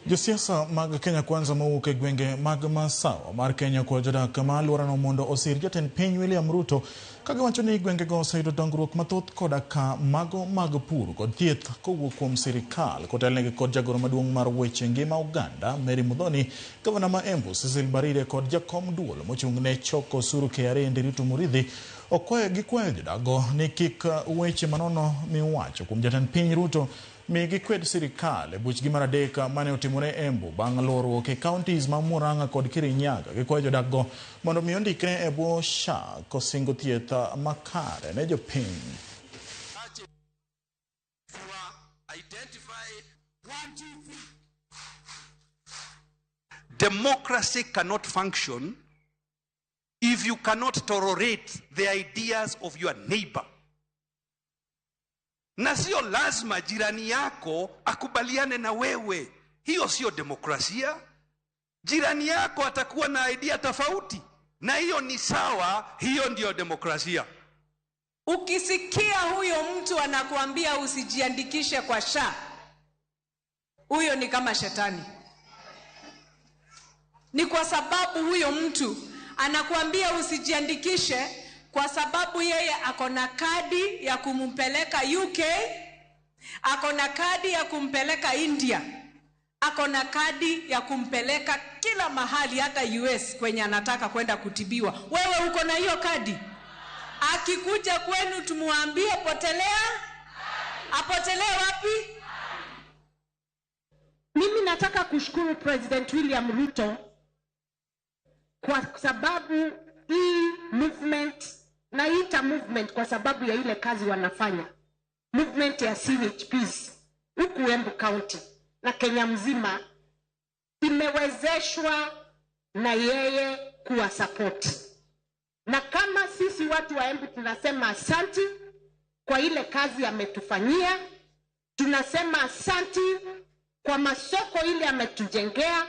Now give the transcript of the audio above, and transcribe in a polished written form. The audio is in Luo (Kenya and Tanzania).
Josiasa mag Kenya Kwanza mowuok e gwenge mag Masawa mar Kenya kwa jodak ma alworano mondo osir jatend piny William Ruto ka giwacho ni gwengego oseyudo dongruok mathoth koda ka mago mag pur kod thieth kowuok kuom sirikal kotelnegi kod jagoro maduong' mar weche ngima oganda Mary Muthoni, gavana ma Embu Cecil Mbarire kod jakom duol mochung' ne choko osuru KRA Ndiritu Muriithi okwayo gikwayo jodago ni kik weche manono miwacho kuom jatend piny Ruto mi gikwed sirikal e buchgi mar adek mane otimore Embu bang' lorruok e counties ma Murang'a kod Kirinyaga. Gikwayo jodakgo mondo mi ondikre e bwo SHA kosingo thieth makare ne jopiny. Identify 1, 2, 3. Democracy cannot function if you cannot tolerate the ideas of your neighbor. Na sio lazima jirani yako akubaliane na wewe. Hiyo sio demokrasia. Jirani yako atakuwa na idea tofauti, na hiyo ni sawa. Hiyo ndiyo demokrasia. Ukisikia huyo mtu anakuambia usijiandikishe kwa SHA, huyo ni kama shetani. Ni kwa sababu huyo mtu anakuambia usijiandikishe kwa sababu yeye ako na kadi ya kumpeleka UK, ako na kadi ya kumpeleka India, ako na kadi ya kumpeleka kila mahali, hata US kwenye anataka kwenda kutibiwa. Wewe uko na hiyo kadi? Akikuja kwenu tumuambie potelea, apotelee wapi? Mimi nataka kushukuru President William Ruto kwa sababu hii movement, naita movement kwa sababu ya ile kazi wanafanya, movement ya CHPs huku Embu County na Kenya mzima imewezeshwa na yeye kuwa support. Na kama sisi watu wa Embu tunasema asanti kwa ile kazi ametufanyia, tunasema asanti kwa masoko ile ametujengea.